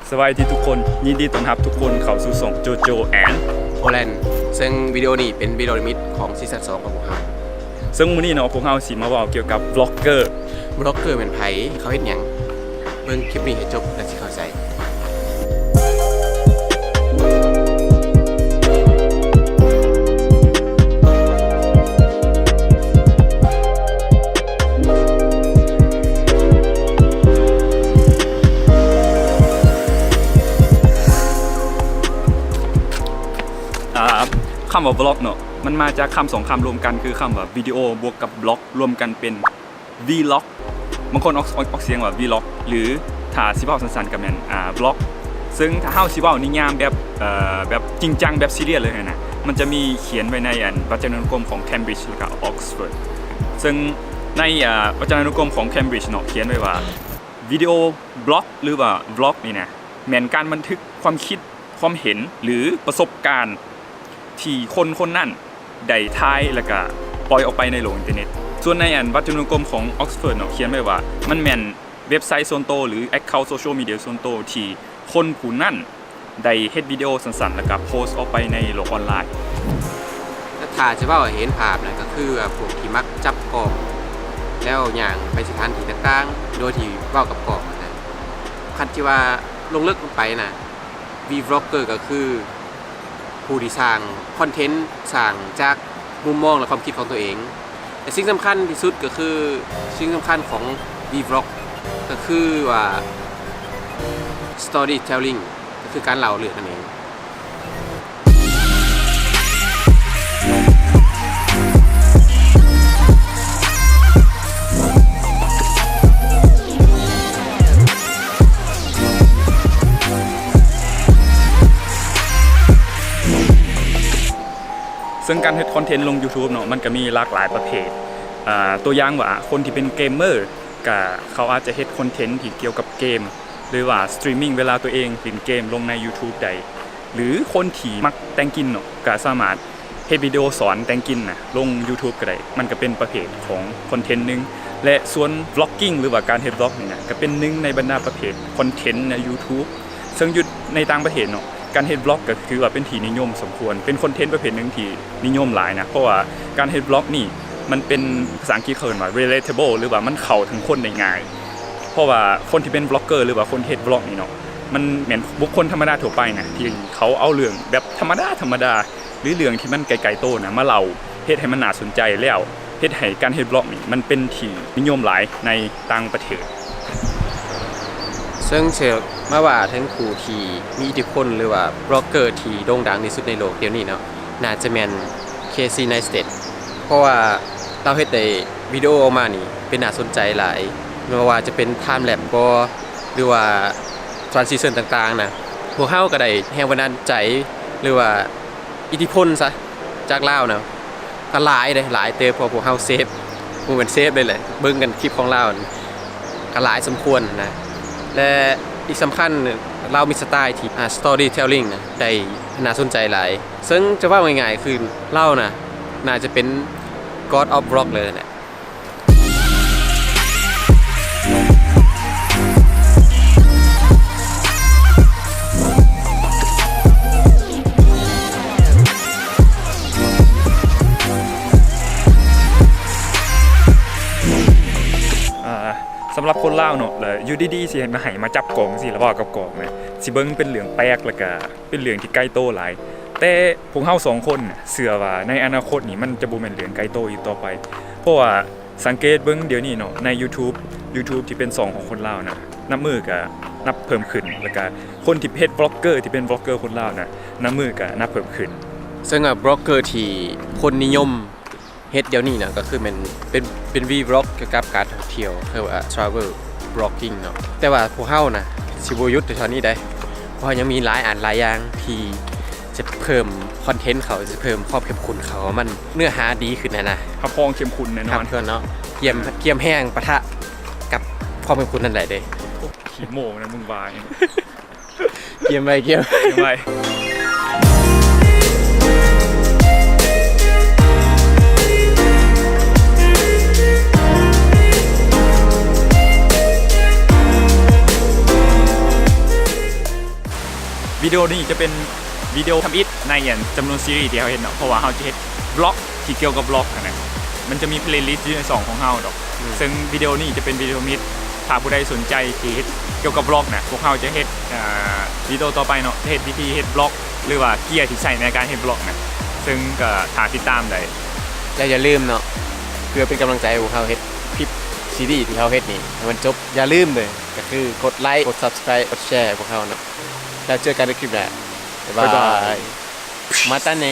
ສະບາຍດີທຸກຄົນ, ຍິນດີຕ້ອນຮັບທຸກຄົນເຂົ້າສູ່ຊ່ອງ JoJo and Poland ເຊິ່ງວິດີໂອນີ້ເປັນວິດີໂອນິມິດຂອງຊີຊັນສອງຂອງພວກເຮົາ. ເຊິ່ງມື້ນີ້ເນາະ ພວກເຮົາຊິມາເວົ້າກ່ຽວກັບ vlogger. Vlogger ແມ່ນໃຜ? ເຂົາເຮັດຫຍັງ? ເບິ່ງຄລິບນີ້ໃຫ້ຈົບແລ້ວຊິເຂົ້າໃຈ. ອ່າ ຄຳວ່າ vlog ເນາະ ມັນມາຈາກຄຳສອງຄຳລວມກັນ ຄືຄຳວ່າ ວິດີໂອ ບວກກັບ vlog ລວມກັນເປັນ vlog. ບາງຄົນອອກ ອອກ ອອກສຽງວ່າ vlog ຫຼື ຖ້າຊິເວົ້າສັ້ນໆ ກໍແມ່ນ ອ່າ vlog. ເຊິ່ງຖ້າເຮົາຊິເວົ້ານິຍາມແບບ ເອີ ແບບຈິງຈັງ ແບບຊີຣຽສເລີຍຫັ້ນນະ ມັນຈະມີຂຽນໄວ້ໃນ ອັນ ວັດຈະນານຸກົມຂອງ Cambridge ແລ້ວກໍ Oxford. ເຊິ່ງໃນ ອ່າ ວັດຈະນານຸກົມຂອງ Cambridge ເນາະ ຂຽນໄວ້ວ່າ ວິດີໂອ ບລັອກ ຫຼື ວ່າ vlog ນີ້ນະ ແມ່ນການບັນທຶກຄວາມຄິດ, ຄວາມເຫັນ ຫຼື ປະສົບການທີ່ຄົນຄົນນັ້ນໄດ້ຖ່າຍ ແລ້ວກະປ່ອຍອອກໄປໃນໂລກອິນເຕີເນັດ. ສ່ວນໃນ ອັນ ວັດຈະນານຸກົມຂອງ Oxford ເນາະ ຂຽນໄວ້ວ່າ ມັນແມ່ນເວັບໄຊສ່ວນໂຕ ຫຼື account social media ສ່ວນໂຕ ທີ່ຄົນຜູ້ນັ້ນໄດ້ເຮັດວິດີໂອສັ້ນໆ ແລ້ວກະໂພສອອກໄປໃນໂລກອອນລາຍ. ແລະ ຖ້າຈະເວົ້າໃຫ້ເຫັນພາບນະ ກໍຄືວ່າພວກທີ່ມັກຈັບກ້ອງ ແລ້ວຍ່າງໄປສະຖານທີ່ຕ່າງໆ ໂດຍທີ່ເວົ້າກັບກ້ອງນະ. ຄັນທີ່ວ່າລົງເລິກລົງໄປນະ vlogger ກໍຄືຜູ້ທີ່ສ້າງຄອນເທັນ ສ້າງຈາກມຸມມອງ ແລະ ຄວາມຄິດຂອງຕົວເອງ. ແລະ ສິ່ງສຳຄັນທີ່ສຸດກໍຄື ສິ່ງສຳຄັນຂອງ vlog ກໍຄືວ່າ storytelling ກໍຄືການເລົ່າເລື່ອງນັ້ນເອງ. ເຊິ່ງການເຮັດຄອນເທັນລົງ YouTube ເນາະ ມັນກະມີຫຼາກຫຼາຍປະເພດ. ອ່າ ຕົວຢ່າງວ່າ ຄົນທີ່ເປັນເກມເມີ ກະເຂົາອາດຈະເຮັດຄອນເທັນທີ່ກ່ຽວກັບເກມ ຫຼືວ່າ streaming ເວລາຕົວເອງຫຼິ້ນເກມລົງໃນ YouTube ໄດ້ ຫຼືຄົນທີ່ມັກແຕ່ງກິນເນາະ ກະສາມາດເຮັດວິດີໂອສອນແຕ່ງກິນນະ ລົງ YouTube ກະໄດ້. ມັນກະເປັນປະເພດຂອງຄອນເທັນໜຶ່ງ ແລະ ສ່ວນ vlogging ຫຼືວ່າການເຮັດ vlog ນີ້ນະ ກະເປັນໜຶ່ງໃນບັນດາປະເພດຄອນເທັນໃນ YouTube. ເຊິ່ງຢູ່ໃນຕ່າງປະເທດເນາະ ການເຮັດ vlog ກໍຖືວ່າເປັນທີ່ນິຍົມສົມຄວນ ເປັນຄອນເທັນປະເພດໜຶ່ງທີ່ນິຍົມຫຼາຍນະ ເພາະວ່າການເຮັດ vlog ນີ້ມັນເປັນ ພາສາອັງກິດເຂົາເອີ້ນວ່າ relatable ຫຼືວ່າມັນເຂົ້າເຖິງຄົນໄດ້ງ່າຍ. ເພາະວ່າຄົນທີ່ເປັນ vlogger ຫຼືວ່າຄົນເຮັດ vlog ນີ້ເນາະ ມັນແມ່ນບຸກຄົນທຳມະດາທົ່ວໄປນະ ທີ່ເຂົາເອົາເລື່ອງແບບທຳມະດາໆ ຫຼືເລື່ອງທີ່ມັນໃກ້ໆໂຕນະ ມາເລົ່າ ເຮັດໃຫ້ມັນໜ້າສົນໃຈ ແລ້ວເຮັດໃຫ້ການເຮັດ vlog ນີ້ມັນເປັນທີ່ນິຍົມຫຼາຍໃນຕ່າງປະເທດ. ເຊິ່ງເຊິ່ງມາວ່າເຖິງຜູ້ທີ່ມີອິດທິພົນ ຫຼືວ່າ vlogger ທີ່ໂດ່ງດັງທີ່ສຸດໃນໂລກດຽວນີ້ເນາະ ໜ້າຈະແມ່ນ Casey Neistat ເພາະວ່າລາວເຮັດໄດ້ວິດີໂອອອກມານີ້ເປັນໜ້າສົນໃຈຫຼາຍ ບໍ່ວ່າຈະເປັນ time lapse ບໍ່ ຫຼືວ່າ transition ຕ່າງໆນະ. ພວກເຮົາກໍໄດ້ແຮງບັນດານໃຈ ຫຼືວ່າ ອິດທິພົນຊະ ຈາກລາວນະ ກໍຫຼາຍເດ້ ຫຼາຍເຕີບ ເພາະພວກເຮົາເສບ ບໍ່ແມ່ນເສບເລີຍແຫຼະ ເບິ່ງກັນຄລິບຂອງລາວ ກໍຫຼາຍສົມຄວນນະ. ແລະ ອີກສຳຄັນ ລາວມີສະໄຕທີ່ ອ່າ storytelling ນະ ໄດ້ໜ້າສົນໃຈຫຼາຍ. ເຊິ່ງຈະເວົ້າງ່າຍໆ ຄືລາວນະ ໜ້າຈະເປັນ God of Vlog ເລີຍແຫຼະ. ອ່າ ສຳລັບຄົນລາວເນາະ ແລ້ວຢູ່ດີໆ ຊິໃຫ້ມາ ໃຫ້ມາຈັບກ້ອງຈັ່ງຊີ້ ແລ້ວເວົ້າກັບກ້ອງນະ ຊິເບິ່ງເປັນເລື່ອງແປກ ແລ້ວກະເປັນເລື່ອງທີ່ໄກໂຕຫຼາຍ. ແຕ່ພວກເຮົາສອງຄົນເຊື່ອວ່າໃນອະນາຄົດນີ້ ມັນຈະບໍ່ແມ່ນເລື່ອງໄກໂຕອີກຕໍ່ໄປ ເພາະວ່າ ສັງເກດເບິ່ງດຽວນີ້ເນາະ ໃນ YouTube YouTube ທີ່ເປັນຊ່ອງຂອງຄົນລາວນະ ນັບມື້ກະນັບເພີ່ມຂຶ້ນ ແລ້ວກະຄົນທີ່ເຮັດ Vlogger ທີ່ເປັນ Vlogger ຄົນລາວນະ ນັບມື້ກະນັບເພີ່ມຂຶ້ນ. ເຊິ່ງວ່າ Vlogger ທີ່ຄົນນິຍົມເຮັດດຽວນີ້ນະ ກໍຄືແມ່ນເປັນ ເປັນ Vlog ກ່ຽວກັບການທ່ອງທ່ຽວ ຄືວ່າ Travel Vlogging ເນາະ. ແຕ່ວ່າພວກເຮົານະ ຊິບໍ່ຢຸດແຕ່ເທົ່ານີ້ໃດ ພວກເຮົາຍັງມີຫຼາຍອັນຫຼາຍຢ່າງທີ່ ຈະເພີ່ມຄອນເທັນເຂົາ ຈະເພີ່ມຄວາມເຂັ້ມຂຸ້ນເຂົາ ມັນເນື້ອຫາດີຂຶ້ນຫັ້ນນະ. ຮັບຮອງເຂັ້ມຂຸ້ນແນ່ນອນ. ເນາະ ກຽມ ກຽມແຮງປະທະກັບຄວາມເຂັ້ມຂຸ້ນນັ້ນໄດ້ເດ້. ຂີ້ໂມ້ນະ ມຶງວ່າ. ກຽມໄວ້ ກຽມ ກຽມໄວ້. ວິດີໂອນີ້ຈະເປັນວິດີໂອທຳອິດໃນອັນຈຳນວນຊີຣີທີ່ເຮົາເຮັດເນາະ ເພາະວ່າເຮົາຈະເຮັດວລັອກທີ່ກ່ຽວກັບວລັອກຫັ້ນນະ. ມັນຈະມີເພລລິສຢູ່ໃນຊ່ອງຂອງເຮົາດອກ ອືມ ເຊິ່ງວິດີໂອນີ້ຈະເປັນວິດີໂອທຳອິດ. ຖ້າຜູ້ໃດສົນໃຈທີ່ເຮັດກ່ຽວກັບວລັອກນະ ພວກເຮົາຈະເຮັດ ເອີ ວິດີໂອຕໍ່ໄປເນາະ ຈະເຮັດວິທີເຮັດວລັອກ ຫຼືວ່າເກຍທີ່ໃຊ້ໃນການເຮັດວລັອກນະ ເຊິ່ງກໍຖ້າຕິດຕາມໄດ້. ແລະຢ່າລືມເນາະ ເພື່ອເປັນກຳລັງໃຈໃຫ້ພວກເຮົາເຮັດຄລິບຊີຣີທີ່ເຮົາເຮັດນີ້ໃຫ້ມັນຈົບ ຢ່າລືມເດີ້ ກໍຄືກົດໄລ ກົດ Subscribe ກົດ Share ໃຫ້ພວກເຮົາເນາະ. ແລ້ວເຈີກັນໃນຄລິບໜ້າ ບາຍບາຍ ມາຕາເນ.